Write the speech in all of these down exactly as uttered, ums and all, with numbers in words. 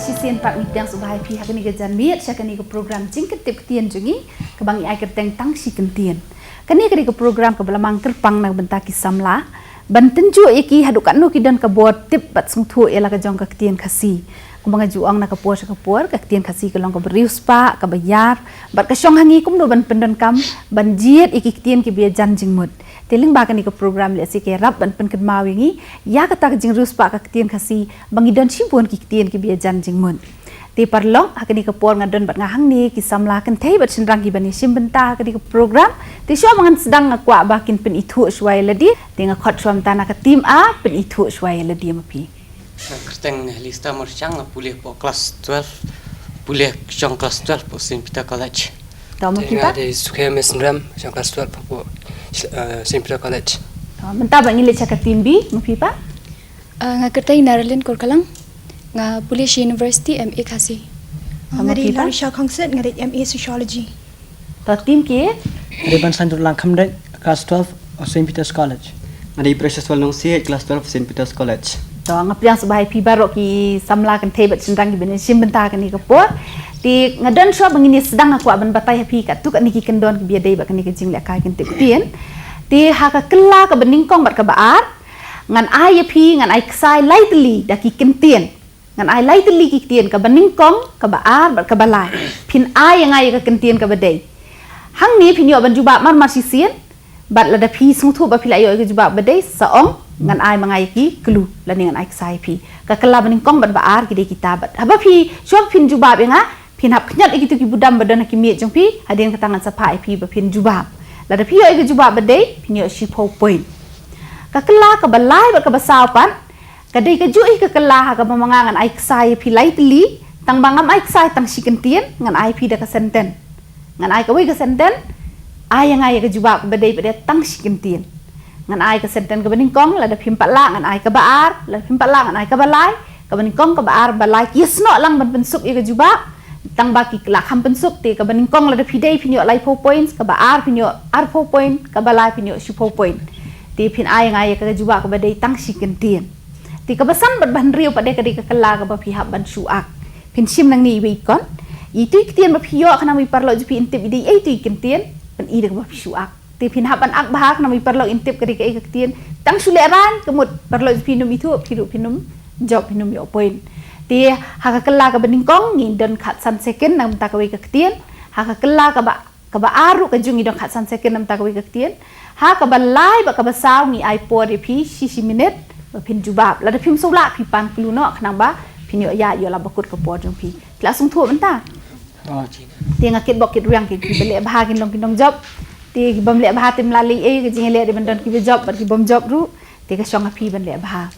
Shisien pat ngi pdiang sngewbha ïa phi ha kane ka janmiet sha kane ka program Jingkyntip Ktien jong ngi, kaba ngi ai kyrteng Tang Shi Kyntien. Kane ka dei ka program kaba la mang kyrpang na ka bynta ki samla ban tynjuh ïa ki haduh katno ki don ka bor tip bad sngewthuh ïa la ka jong ka ktien Khasi. Kumba nga ju ong na ka por sha ka por, ka ktien Khasi ka long kaba riewspah, kaba ïar, bad ka shong ha ngi kumno ban pyndonkam ban jied ïa ki ktien kiba ïajan jingmut. Te lyngba kane ka program lehse ka ïarap ban pynkynmaw ïa ngi ïa kata ka jingriewspah ka ktien Khasi, ba ngi don shibun ki ktien kiba ïajan jingmut. Te paralok, ha kane ka por nga don bad nga hangne ki samla kynthei bad shynrang kiban ïashim bynta ha kane ka program. Te shuwa ba ngan sdang nga kwah ba kin pynithuh shuwa ïa lade. Te nga khot shuwa mynta na ka team A, pynithuh shuwa ïa lade ma phi. Nga kyrteng Helista Myrshang, nga pule hapoh klas twelve, pule shong klas twelve hapoh Saint Peter College. To ma phi pat? Nga dei Sukhem Synrem, shong klas twelve hapoh, eh, Saint Peter College. To, mynta ba ngi leit sha ka team B, ma phi pat? Ah, nga kyrteng Naralyn Korkalang, nga pule sha University M A Khasi. To ma phi pat? Nga dei Larisha Khongsit, nga dei M A Sociology. To team K? Nga dei Bansan Durlang Khamdait, class twelve of Saint Peter's College. Nga dei Precious Walnongsiej, class twelve of Saint Peter's College. To nga pdiang sngewbha ïa phi baroh ki samla kynthei bad shynrang kiban ïashim bynta ha kane ka por. Te nga don shuwa ba ngin ïa sdang nga kwah ban batai ha phi katto katne ki kyndon kiba ïadei bad kane ka jinglehkai kyntip ktien. Te ha ka kylla kaba nyngkong bad kaba ar, ngan ai ïa phi, ngan ai ksai lai tylli da ki kyntien. Ngan ai lai tylli ki ktien, kaba nyngkong, kaba ar bad kaba lai. Phin ai ïa nga ïa ka kyntien kaba dei. Hangne phin ïoh ban jubab marmar shisien. Bad lada phi sngewthuh ba phi la ïoh ïa ka jubab ba dei, sa ong, ngan ai ma nga ïa ki clue lane ngan ai ksai ïa phi. Ka kylla ba nyngkong bad ba ar ki dei kita bad haba phi, shuwa ba phin jubab ïa nga, phin hap khñiot ïa kito ki budam ba don ha ki miej jong phi. Hadien kata ngan sa phah ïa phi ba phin jubab. Lada phi ïoh ïa ka jubab ba dei, phin ïoh shiphew point. Ka kylla kaba lai bad kaba saw pat, ka dei kajuh hi ka kylla ha kaba ma nga ngan ai ksai ïa phi lai tylli, tang ba ngam ai ksai tang shi kyntien, ngan ai phi da ka sentence. Ngan ai kawei ka sentence, ai ïa nga ïa ka jubab kaba dei pat da tang shi kyntien. Ngan ai ka sentence kaba nyngkong, lada phim pat lah ngan ai kaba ar, lada phim pat lah ngan ai kaba lai, kaba nyngkong, kaba ar, ba lai ki ïasnoh lang ban pynsuk ïa ka jubab, tang ba ki la kham pynsuk. Te kaba nyngkong lada phi dei phin ïoh laiphew points, kaba ar phin ïoh arphew point, kaba lai phin ïoh shiphew point. Te phin ai ïa nga ïa ka jubab kaba dei tang shi kyntien. Te kaba san bad ba hynriew pat de ka dei ka kylla kaba phi hap ban shu ak. Phin shim nangne iwei i kot. Ito i ktien ba phi ïoh khnang ba i paralok jong phi in tip i dei ei ito i kyntien, pyni da kaba phi shu ak. Te phin hap ban ak bha khnang ba i paralok in tip ka dei kaei ka ktien. Tang shu lehraiñ, ka mut paralok jong phi nym ithuh, phi ruh phin nym jop, phin nym ïoh point. Te ha ka kylla kaba nyngkong ngin don khatsan second na ka bynta kawei ka ktien. Ha ka kylla kaba kaba ar ruh kajuh ngi don khatsan second na ka bynta kawei ka ktien. Ha kaba lai bad kaba saw ngi ai por ïa phi shi shi minit ba phin jubab. Lada phim sngewlah phi pan clue noh khnang ba phin ïoh ïa, ïoh lap ba kut ka por jong phi. Phi la sngewthuh mynta? Oh. Te nga kitbok kitrwiang, ki, kiba leh bha kin long ki nongjop. Te ki bym leh bha te ym lah leh ei, ka jingïaleh dei ban don kiba jop bad ki bym jop ruh. Te ka shong ha phi ban leh bha.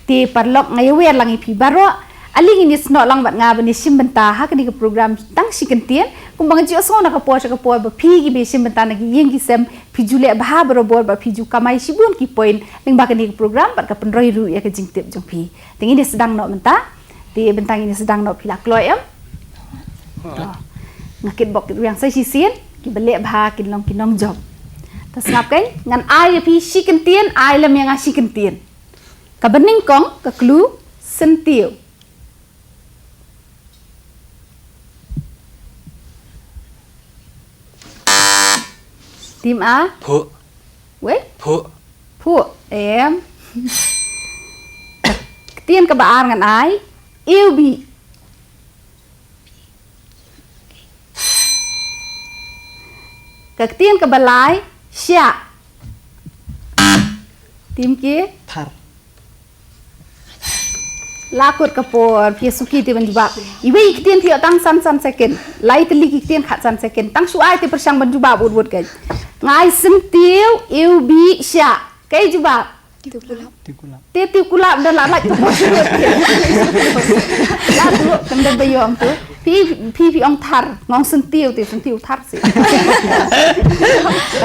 Te paralok, nga ïawer lang ïa phi baroh. Ale ngin ïasnoh lang bad nga ban ïashim bynta ha kane ka program Tang Shi Kyntien. Kumba nga ju ïohsngew na ka por sha ka por ba phi kiba ïashim bynta na ki ïing ki sem, phi ju leh bha barabor bad phi ju kamai shibun ki point lyngba kane ka program bad ka pynroi ruh ïa ka jingtip jong phi. Te ngin ïa sdang noh mynta. Te mynta ngin ïa sdang noh, phi la kloi em? To. Nga kitbok kitrwiang sa shisien, kiba leh bha kin long ki nongjop. To sngap kein, ngan ai ïa phi shi kyntien, ai lem ïa nga shi kyntien. Kaba nyngkong ka clue, syntiew. Team A? Phuh. Wei? Phuh. Phuh. Em. Ktien kaba ar ngan ai, iwbih. Ka ktien kaba lai, shiah. Team K? Thar. La kut ka por, phi ïa suki te ban jubab. Iwei i ktien phi ïoh tang san san second. Lai tylli ki ktien khatsan second. Tang shu ai te pyrshang ban jubab wut wut kein. Nga ai syntiew, iwbih, shiah. Kaei jubab? Tiew kulap. Tiew kulap. Te tiew kulap da la lait ka por shuh. La duh, kan da ba ïoh tu. Phi, phi, phi ong thar, nga ong syntiew te, syntiew thar seh.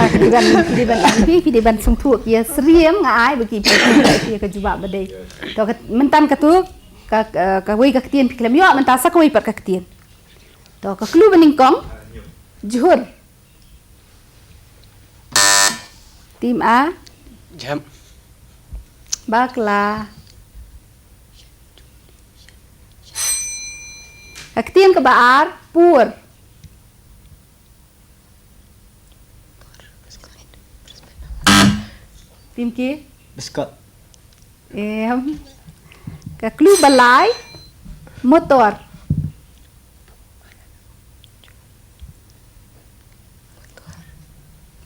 Ah, phi dei ban, phi dei ban, phi, phi dei ban sngewthuh ki ïa syriem nga ai ba ki, phi ïa ka jubab ba dei. To ka, mynta katu, ka, ka, kawei ka ktien phi khlem ïoh, mynta sa kawei pat ka ktien. To ka clue ba nyngkong, jhur. Team A. Jhep. Bakla. Ka ktien kaba ar, pur. Tim ki? Biskot. Em. Ka clue ba lai, motor.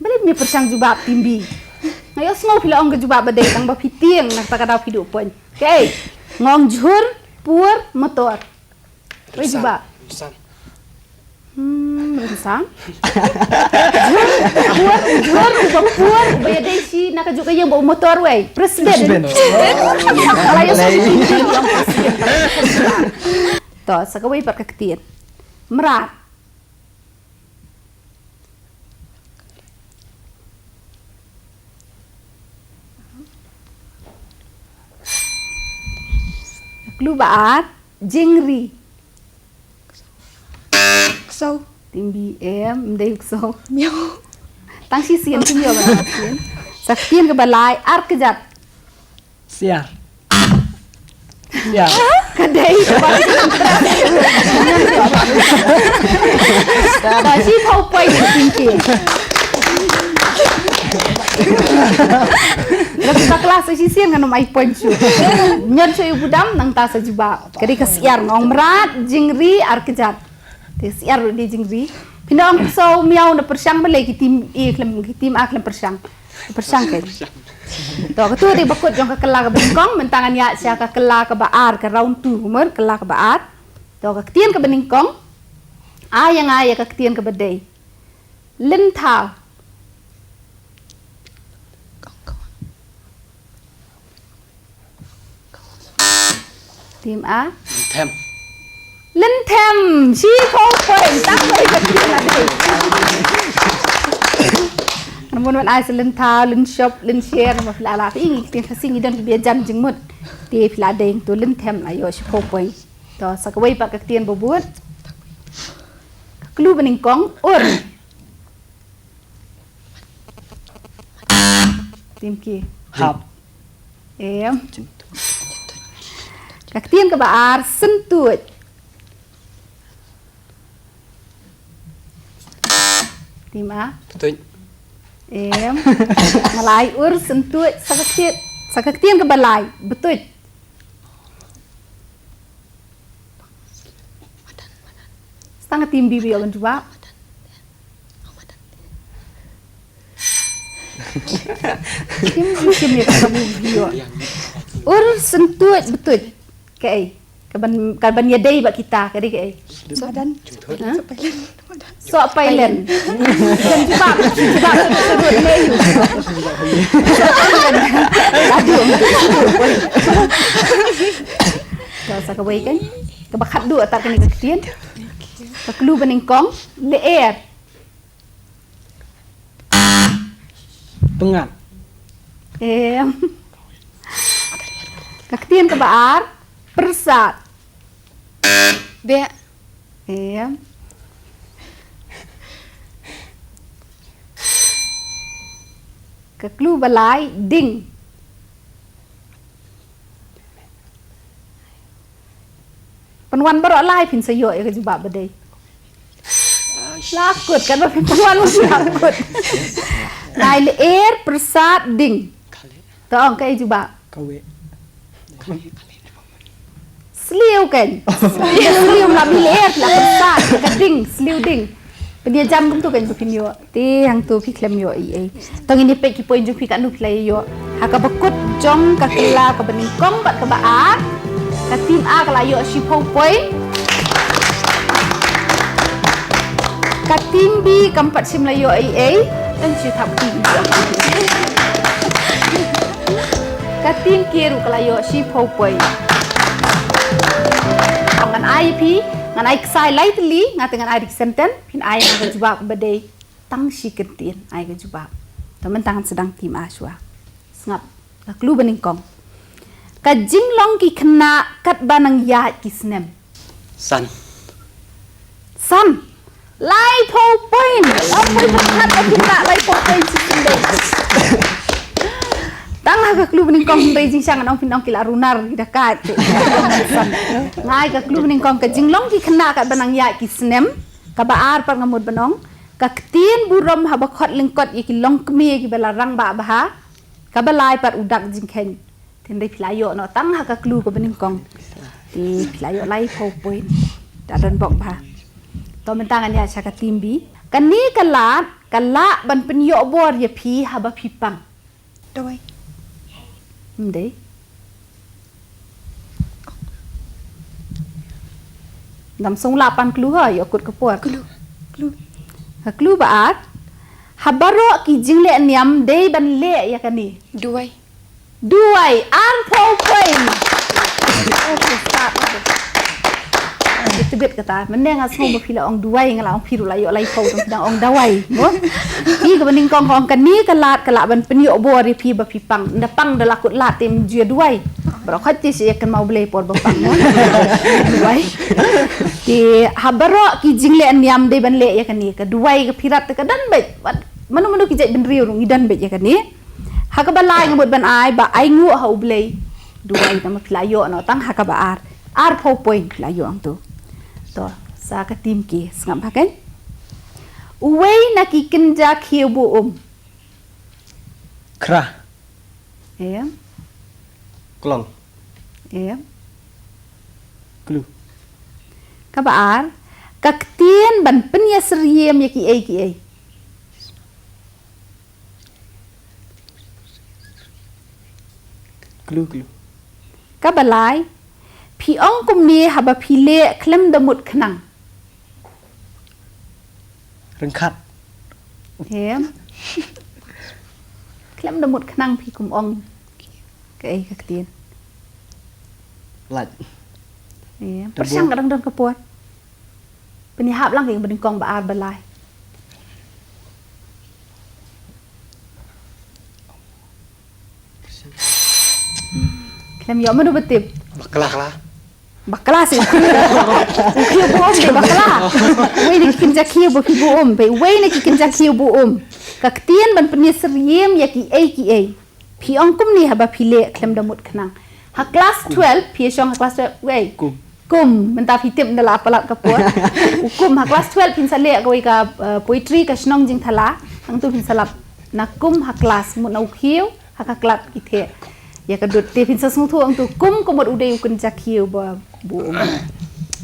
Balei me pyrshang jubab, Tim B? Nga ïohsngew phi la ong ka jubab ba dei, tang ba phi tieng na kata ka daw phi duh point. Okay. Nga ong jhur, pur, motor. Wei jubab. Rynsan. Hmm, rynsan. Jhur, pur, jhur, uba pur, uba ïadei shi na kajuh ka ïing, ba u motor wei. President. President. Ala ïa sa president. To, sa kawei pat ka ktien. Mrad. Clue ba ar, jingri. Ksew. Tim B, em, ym dei ksew. Miaw. Tang shisien, tim miaw ba shisien. Sa ktien kaba lai, ar kjat. Siar. Siar. Ka dei. Ba shiphew point, tim ki. Lada ka klas sa shisien ngan ym ai point shuh. Ñion shuh ïa u budam nangta sa jubab. Ka dei ka siar, nga ong mrad, jingri, ar kjat. Te siar ruh dei jingri. Phin da ong ksew, miaw, na pyrshang, balei ki tim A khlem, ki tim A khlem pyrshang. Pyrshang kein. To, kato dei ba kut jong ka kylla kaba nyngkong, mynta ngan ïaid sha ka kylla kaba ar, ka round two, kumno, kylla kaba ar. To, ka ktien kaba nyngkong. Ai ïa nga ïa ka ktien kaba dei. Lynthaw. Tim A. Lynthem. Lynthem. Shiphew point. Tang kawei ka ktien la dei. Namar wan ai sa lynthaw, lynshop, lynshare, namar phi la lah, phi ngi ktien Khasi ngi don ki bia jan jingmut. Te phi la dei to lynthem la ïoh shiphew point. To, sa kawei pat ka ktien ba bud. Clue ba nyngkong, ur. Tim ki. Hap. Em. Ka ktien kaba ar, syntuid. Tim A. Betuid. Em. Nga la ai ur, syntuid, sa ka ktien, sa ka ktien kaba lai, betuid. Sa tang ka tim B ba ïoh ban jubab. Tim B shim ïa ka B ba ïoh. Ur, syntuid, betuid. Kaei? Kaban, kaban ïadei bad kita, ka dei kaei? Madan. Ha? Soh pailen. Kan jubab, jubab, jubab, jubab, lei. Aduh. Ka sa kawei kan? Kaba khatduh tar kane ka ktien. Ka clue ba nyngkong, lyer. Pyngngad. Em. Ka ktien kaba ar, pyrsad. Beh. Em. Ka clue ba lai, ding. Pynwan baroh lai phin sa ïoh ïa ka jubab ba dei. La kut, katba phin pynwan la kut. Nga ai lyer, pyrsad, ding. To ong kaei jubab? Kawei. Sliew kan. Sliew, la lyer, la pyrsad, ka ding, sliew ding. Pynïajan kumto kan ba phin ïoh. Te hangto phi khlem ïoh ei ei. To ngin ïa peit ki point jong phi katno phi la ïoh. Ha kaba kut jong ka kylla kaba nyngkong bad kaba ar. Ka tim A ka la ïoh shiphew point. Ka tim B kam pat shym la ïoh ei ei. Tang shu thap kti. Ka tim K ruh ka la ïoh shiphew point. Ngan ai phi, ngan ai ksai lai tylli, nga te ngan ai dik senten. Phin ai nga ka jubab ba dei tang shi kyntien, ai ka jubab. Te mynta ngan sdang tim A shuwa. Sngap, ka clue ba nyngkong. Ka jinglong ki khynnah katba nang ïaid ki snem. San. San. Laiphew point. Laiphew point, khynnah ki khynnah, laiphew point shi kyntien. Tang Ka clue banyngkong hynrei jingshang ngan ong phin ong ki la runar ki da kat. Ngai ka clue banyngkong ka jinglong ki khynnah katba nang ïaid ki snem. Kaba ar pat nga mut ban ong. Ka ktien burom haba khot lyngkot ïa ki longkmie kiba la rangbah bha. Kaba lai pat u dak jingkheiñ. Te hynrei phi la ïoh noh tang ha ka clue kaba nyngkong. Te phi la ïoh laiphew point. Da don bok bha. To mynta ngan ïa sha ka team B. Kane ka lad ka lah ban pynïoh bor ïa phi haba phi pang. Dawai. Ym dei. Ngam sngewlah pan clue ha, ïoh kut ka por. Clue. Clue. Ha clue ba ar. Ha baroh ki jingleh niam dei ban leh ïa kane. Duwai. Duwai, arphew point. Okay, start. Ïa tbit kata, mynne nga sngew ba phi la ong duwai, nga la ong phi ruh la ïoh laiphew, tang phi dang ong dawai, mo? Phi kaba nyngkong ka ong kane ka lad ka lah ban pynïoh bor ïa phi ba phi pang, nda pang da la kut lad te ym ju ïa duwai. Baroh khoit te shu ïa kynmaw Blei por ba pang, mo? Duwai. Te ha baroh ki jingleh niam dei ban leh ïa kane, ka duwai ka phi rat te ka don beit. Wat mano mano ki jait bynriew ruh ngi don beit ïa kane. Ha kaba lai nga mut ban ai ba ainguh ha U Blei. Duwai, tang ba phi la ïoh noh tang ha kaba ar. Arphew point phi la ïoh hangto. To, sa ka team K, sngap bha kein. Uwei na ki kynja khiew buh um. Khra. Em. Klong. Em. Clue. Kaba ar. Ka ktien ban pynïasyriem ïa kiei kiei. Clue, clue. Kaba lai. Phi ong kumne haba phi leh khlem da mut khnang. Ryngkat. Em. Khlem da mut khnang phi kum ong. Kaei ka ktien. Lait. Em. Pyrshang ka dang don ka por. Pynïahap lang ka ïing banyngkong ba ar ba lai. Khlem ïoh mano ba tip. Bakla, kla. Bakla seh. U khiew buh um dei bakla. Uwei na ki kynja khiew ba phi buh um. Ba uwei na ki kynja khiew buh um. Ka ktien ban pynïasyriem ïa kiei kiei. Phi ong kumne haba phi leh khlem da mut khnang. Ha class twelve, phi shong ha class twelve, wei. Kum. Kum, mynta phi tip ynda la palat ka por. U kum, ha class twelve phin sa leh kawei ka, eh, poetry ka shnong Jingthala. Hangtu phin sa lap na kum ha class mut na u khiew, ha ka klat ki theh. Ïa ka dud te phin sa sngewthuh hangtu kum ka mut u dei u kynja khiew ba buh um.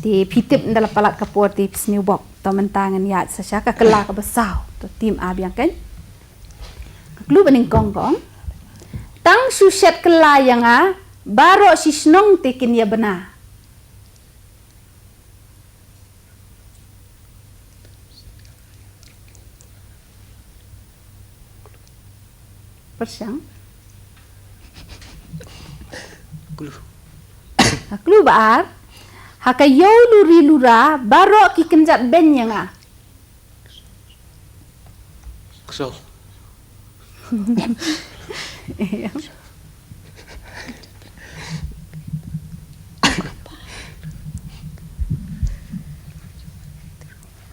Te phi tip ynda la palat ka por te phi sniew bok. To mynta ngan ïaid sa sha ka kylla kaba saw. To team A biang kein. Ka clue ba nyngkong ka ong. Tang shu shet kylla ïa nga, baroh shi shnong te kin ïa bna. Pyrshang. Clue. Ha clue ba ar. Ha ka ïew luri lura, baroh ki kynjat beiñ ïa nga. Ksew.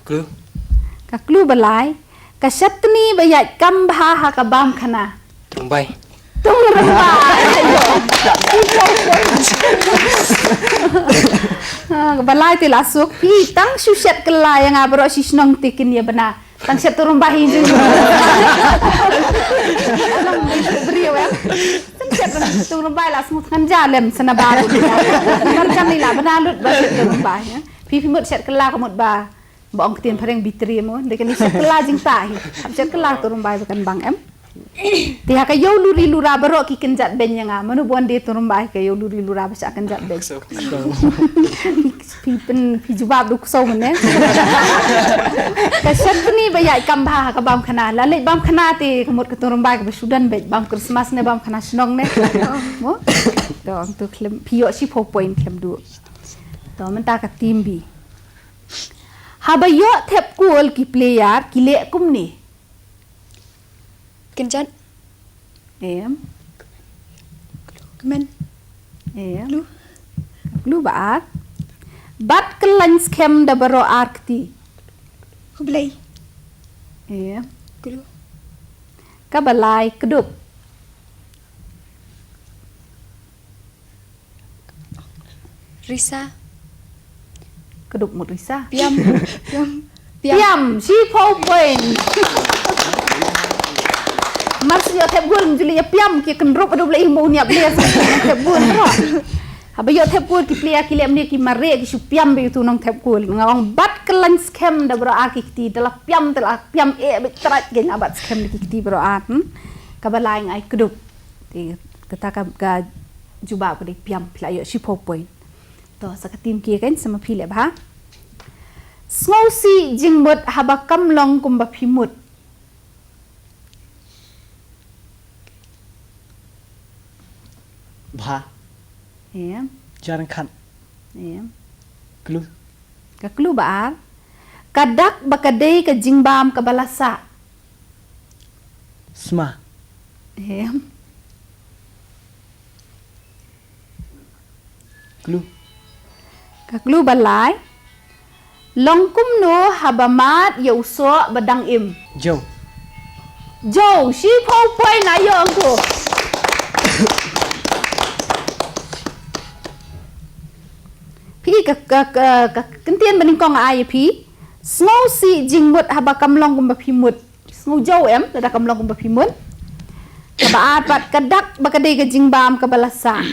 Clue. Ka clue ba lai, ka shatni ba ïaid kam bha ha ka bam khana. Tungbai. Tungbai. Ah, ba lai te la suk. Phi tang shu shet kylla ïa nga baroh shi shnong te kin ïa bna. Tang shet tyrumbai hi jin. Briew em. Tang shet tyrumbai la smut kan ja lem sana baru. Mar kan ni la bna lut ba shet tyrumbai, eh. Phi phi mut shet kylla ka mut ba. Ba ong ktien phareng bitri mo, dei kane shet kylla jingtah hi. Hap shet kylla tyrumbai ba kan bang em. Te ha ka ïew luri lura baroh ki kynjat beiñ ïa nga. Mano ba wan dei tyrumbai ka ïew luri lura ba shah kynjat beiñ. Phi pyn, phi jubab du ksew mane. Ka shatni ba ïaid kam bha ha ka bam khana. La leit bam khana te ka mut ka tyrumbai kaba shu don beit bam Christmas ne bam khana shnong ne. Mo? To, to khlem, phi ïoh shiphew point khlem duh. To mynta ka team B. Haba ïoh thep kol ki player ki leh kumne. Kynjat. Em. Kmen. Em. Clue. Clue ba ar. Bat kyllain skhem da baroh ar kti. Khublei. Em. Clue. Kaba lai kdup. Risa. Ka duk mut risa. Piam. Piam. Piam, shiphew point. Mar shu ïoh thep gol, ngi ju leh ïa piam, ki kynrup haduh ba la ih mo, ngi ïa ble sa thep gol, bro. Haba ïoh thep gol ki player ki leh mynne ki mareh, ki shu piam beit ïa utu u nongthep gol. Nga ong bat kylleng skhem da baroh ar ki kti, da la piam, da la piam eh beit trai, ki nga bat skhem da ki kti baroh ar. Hmm? Kaba lai nga ai kdup. Te kata ka, ka jubab ka dei piam, phi la ïoh shiphew point. To, sa ka team kiei kein, sa ma phi leh bha. Sngewsih jingmut haba kam long kumba phi mut. Bha. Em, Jar khat. em. Clue. Ka clue ba ar. Ka dak ba ka dei ka jingbam kaba la sah. Sma. Em. Clue. Ka clue ba lai. Long kumno haba mad ïa u soh ba dang im. Jow. Jow, shiphew point la ïoh ong ko. Phi, ka, ka, ka, ka kyntien ba nyngkong ai ïa phi. Sngewsih jingmut haba kam long kumba phi mut. Sngew jow em, lada kam long kumba phi mut. Kaba ar pat, ka dak ba ka dei ka jingbam kaba la sah.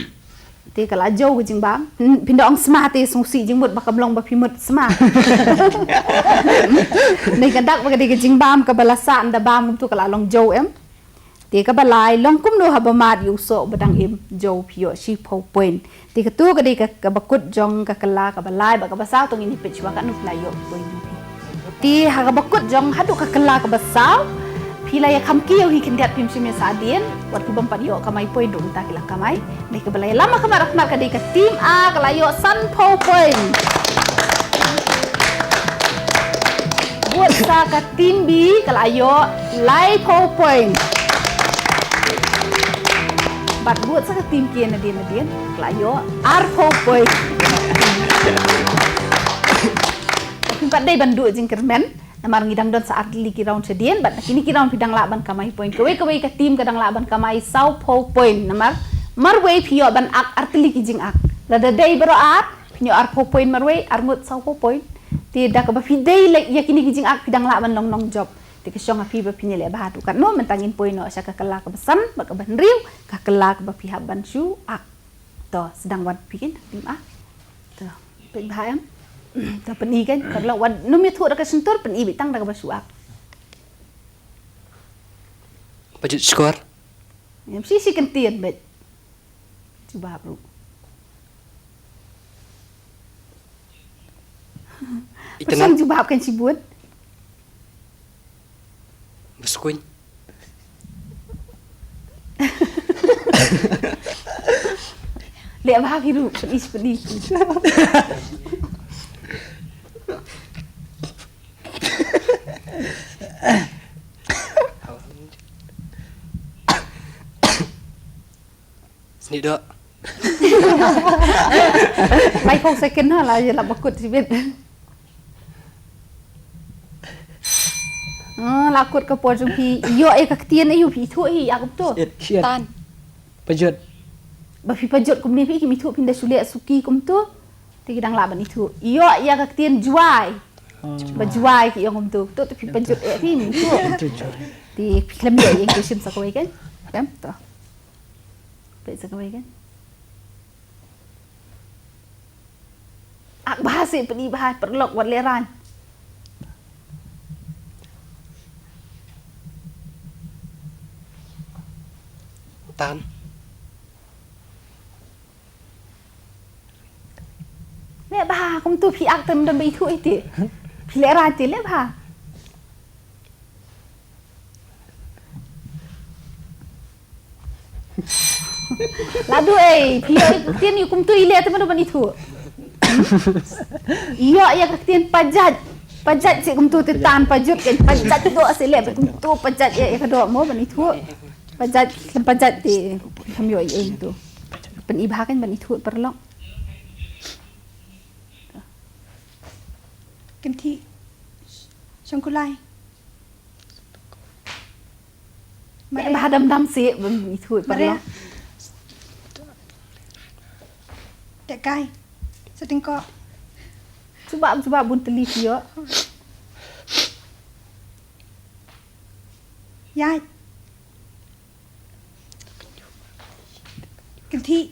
Te ka la jow ka jingbam. Phin da ong sma te, sngewsih jingmut ba kam long ba phi mut, sma. Dei ka dak ba ka dei ka jingbam kaba la sah, ynda bam kumtu ka la long jow em. Te kaba lai, long kumno haba mad ïa u soh ba dang im. Jow, phi ïoh shiphew point. Te katu ka dei ka, kaba kut jong ka kylla kaba lai bad kaba saw. To ngin ïa peit shuwa katno phi la ïoh point. Te ha kaba kut jong haduh ka kylla kaba saw, phi la ïa kham kiew hi khyndiat, phim shym ïa sah dien. Wat ki bym pat ïoh kamai point ruh mynta ki la kamai. Dei kaba la ïalam ha khmat ha khmat ka dei ka team A, ka la ïoh sanphew point. Bud sa ka team B, ka la ïoh laiphew point. Bad bud sa ka team kiei nadien nadien, ka la ïoh arphew point. Phim pat dei ban duh jingkyrmen, namar ngi dang don sa artylli ki round shadien, bad na kine ki round phi dang lah ban kamai point. Kawei kawei ka team ka dang lah ban kamai sawphew point, namar marwei phi ïoh ban ak artylli ki jingak. Lada dei baroh ar, phin ïoh arphew point marwei, arngut sawphew point. Te da kaba phi dei leh ïa kine ki jingak phi dang lah ban long nongjop. Te ka shong ha phi ba phin ïaleh bha haduh katno. Mynta ngin poi noh sha ka kylla kaba san bad kaba hynriew, ka kylla kaba phi hap ban shu ak. To, sdang wan phi kin, team A. To, peit bha em. To, pyni kein, paralok, wat nym ïathuh da ka shyntur, pyni beit tang da kaba shu ak. Budget score. Em, shi shi kyntien beit. Jubab ruh. Itynnad. Pyrshang jubab kan shibun. Ba skuin. Leh bha phi ruh, pyni pyni. Snieh doh. Laiphew second ha la ïa la bakut shibit. Ah, la kut ka por jong phi. Ïoh ïa ka ktien aïu phi ithuh hi ïa kumto. Shit. Shit. Tan. Pajut. Ba phi pajut kumne phi kim ithuh, phin da shu leh suki kumto. Te ki dang lah ban ithuh. Ïoh ïa ka ktien juai. Ba juai ki ong kumto. To te phi pajut eh phi ithuh. Pajut juai. Te phi khlem ïoh ïa ka shim sa kawei kan. Kan to. Peit sa kawei kan. Ak bha seh, pyni bha paralok, wat lehrain. Tan. Leh bha kumto, phi ak te ym don ba ithuh ïa te. Phi lehrain te, leh bha. Ladu ei, phi ïoh ktien aïu kumto, i leh te mano ban ithuh. Hmm? Ïoh ïa ka ktien pajat. Pajat seh kumto te tan pajut kan pajat doh seh leh kumto pajat ïa, ïa ka doh mo ban ithuh. Pajat, khlem pajat te kham ïoh ei ei kumto. Pyni bha kan ban ithuh paralok. Kynthih. Shongkulai. Mare. Ba dam dam seh ban ithuh paralok. Tekai. Tading ko. Cuba, cuba bun teli phi ïoh. Ïaid. Kynthih.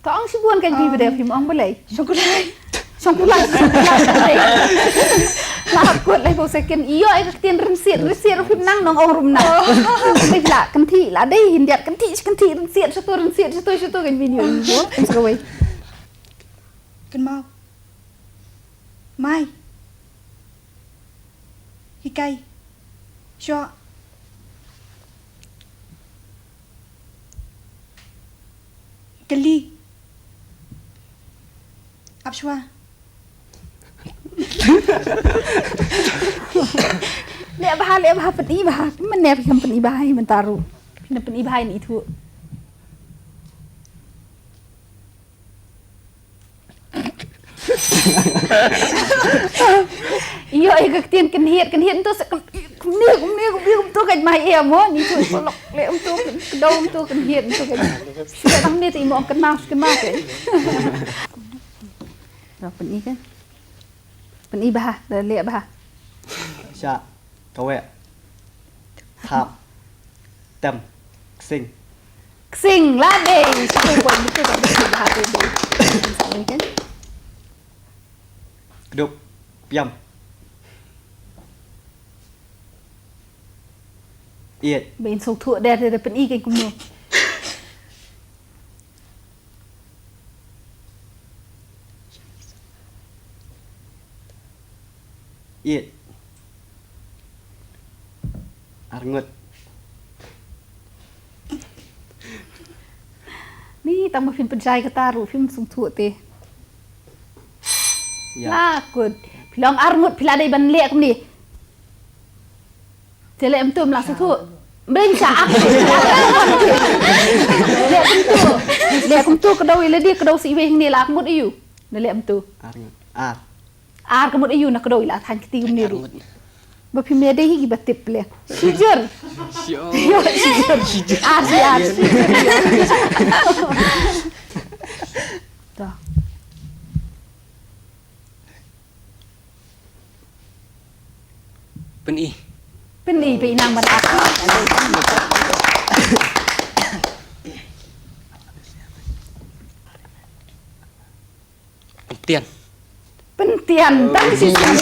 To ong shibun kan phi bad phim ong balei. Shongkulai. Shongkulai, shongkulai. La kut lai ko second. Ïoh ai ka ktien rynsied, rynsied ruh phim nang nong ong rum nang. Dei la kynthih, la dei hyndiat kynthih, kynthih rynsied, shato rynsied, shato, shato kan phi ïoh. Ïoh, em sa kawei. Kynmaw. Mai. Hikai. Shoh. Kylli. Ap shuwa. Leh bha, leh bha, pyni bha. Mynne phi kam pyni bha hi mynta ruh. Phi na pyni bha ïa ithuh. Ïoh ïa ka ktien kynhied, kynhied ntu sa kumne, kumne, kumne, kumtu ka mai ïa mo, ni tu kolok, leh kumtu, kdew kumtu kynhied, kumtu ka. Sida tang ne te imo kynmaw, kynmaw ka. Dah pyni ka. Pyni bha, dah leh bha. Sha. Kaweh. Thap. Tem. Ksing. Ksing, la dei. Satu poin betul, betul, betul, betul. Saling kan? Kdup. Piam. Iet. Ba in sngewthuh de, de, de pyni kan kumno. Iet. Arngut. Ni tang ba phim pynshai kata ruh phim sngewthuh te. Ïa. La kut. Phi long arngut phi la dei ban leh kumne. Te leh kumtu la sngewthuh. Bring sha ak. Leh kumtu. Leh kumtu kdew ïa lade kdew sa iwei hangne la ak mut ïa u. Na leh kumtu. Arngut. Ar. Ar ka mut ïa u na kdew ïa la than kti kumne ruh. Ba phim ïa dei hi kiba tip leh. Shijur. Ïoh, shijur. Ar, shi ar, shijur. To. Pyni. Pyni, pyni nang ban ap. Pyntian. Pyntian, tang shi sien.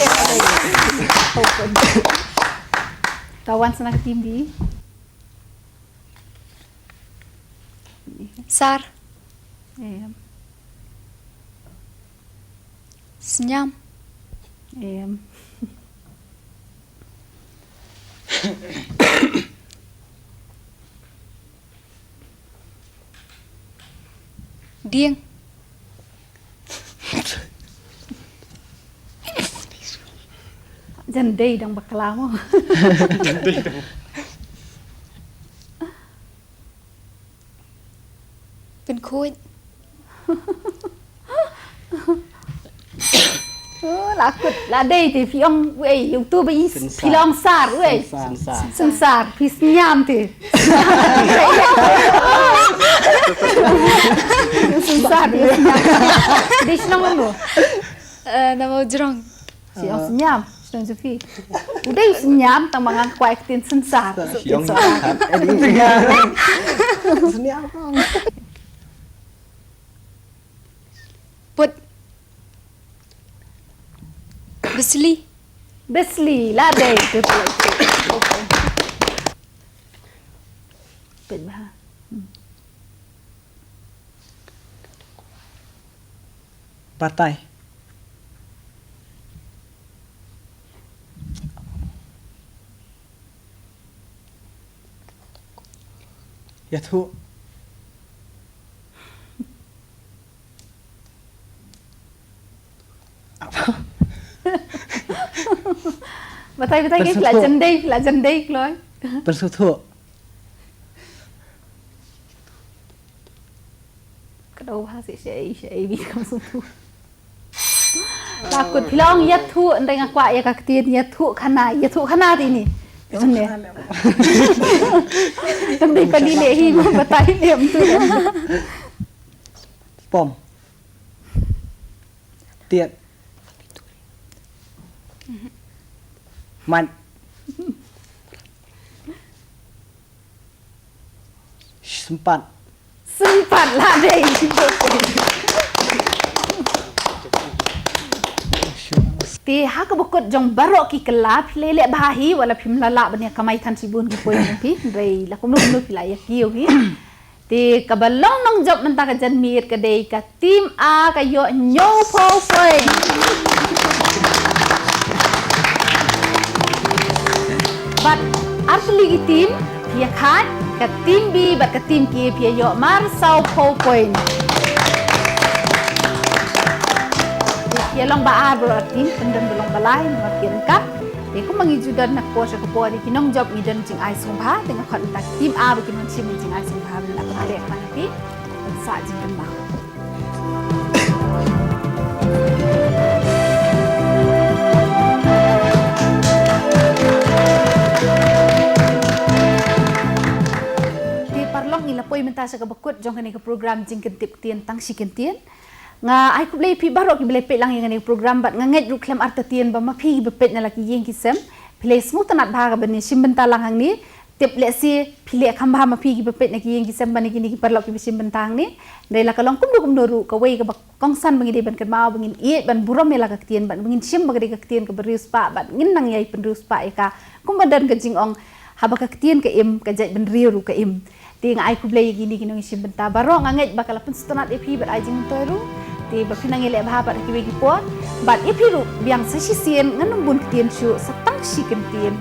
Tawan sana ka team B. Sar. Em. Sniam. Em. Dieng. Jan dei dang bakla mo. Jan dei dang. Pynkhuid. Oh, la kut, la dei te phi ong, wei, ïa uto ba i phi long sar, wei. Synsar. Synsar, phi sniam te. Synsar, phi sniam. Dei shnong mo. Eh, na Mawjrong. Shnong Sniam, shnong Sufi. U dei u Sniam tang ba ngan kwah ktien Synsar. Sniam. Sniam. Put. Besli. Besli, la dei. Pet bha. Hmm. Batai. Ïathuh. Batai, batai, pynsuhthuh. Phi la jan dei, phi la jan dei kloi. Pynsuhthuh. Ka dei bha shisha, shisha, bi kam sngewthuh. La kut phi long ïathuh, hynrei nga kwah ïa ka ktien ïathuh khana, ïathuh khana te ini. Ym ne. Tam dei pali leh hi mo, batai leh ym tu. Pom. Tiat. Mat. Sympat. Sympat la dei. Te ha kaba kut jong baroh ki kylla, phi leh leh bha hi, wat la phim lah lah ban ïa kamai than shibun ki point jong phi. Hynrei la kumno kumno phi la ïa kiew hi. Te kaba long nongjop mynta ka janmiet ka dei ka team A, ka ïoh hynñiewphew point. Bad artylli ki team phi ïa khat, ka team B bad ka team K phi ïa ïoh mar sawphew point. Te phi ïa long ba ar baroh ar team, pyndon ba long ba lai namar phi ïa ryngkat. Te kumba ngi ju don na ka por sha ka por, te ki nongjop ngi don jingai sngewbha, te nga khot mynta ka team A ba kin wan shim jingai sngewbha ban da pynleh ban phi ban sah jingkynmaw. Te paralok, ngi la poi mynta sha kaba kut jong kane ka program Jingkyntip Ktien tang shi kyntien. Nga ai khublei ïa phi baroh kiba la peit lang ïa kane ka program, bad nga ngeit ruh khlem artatien ba ma phi kiba peit na la ki ïing ki sem phi la sngewtynnat bha ka ban ïa shim bynta lang hangne. Tip lehse phi leh kham bha ma phi kiba peit na ki ïing ki sem ban ïa kine ki paralok kiba shim bynta hangne. Hynrei la ka long kumno kumno ruh, kawei kaba kongsan ba ngi dei ban kynmaw ba ngin ïeit ban burom ïa la ka ktien, bad ba ngin shim ba ka dei ka ktien kaba riewspah, bad ngin nang ïai pynriewspah ïa ka. Kumba don ka jingong, haba ka ktien ka im, ka jaitbynriew ruh ka im. Te nga ai khublei ïa kine ki nongïashim bynta baroh, nga ngeit ba ka la pynsngewtynnat ïa phi bad ai jingmyntoi ruh. Te ba phin nang ïaleh bha bad ha kiwei ki por. Bad ïa phi ruh biang sa shisien, ngan ym bun ktien shuh, sa tang shi kyntien.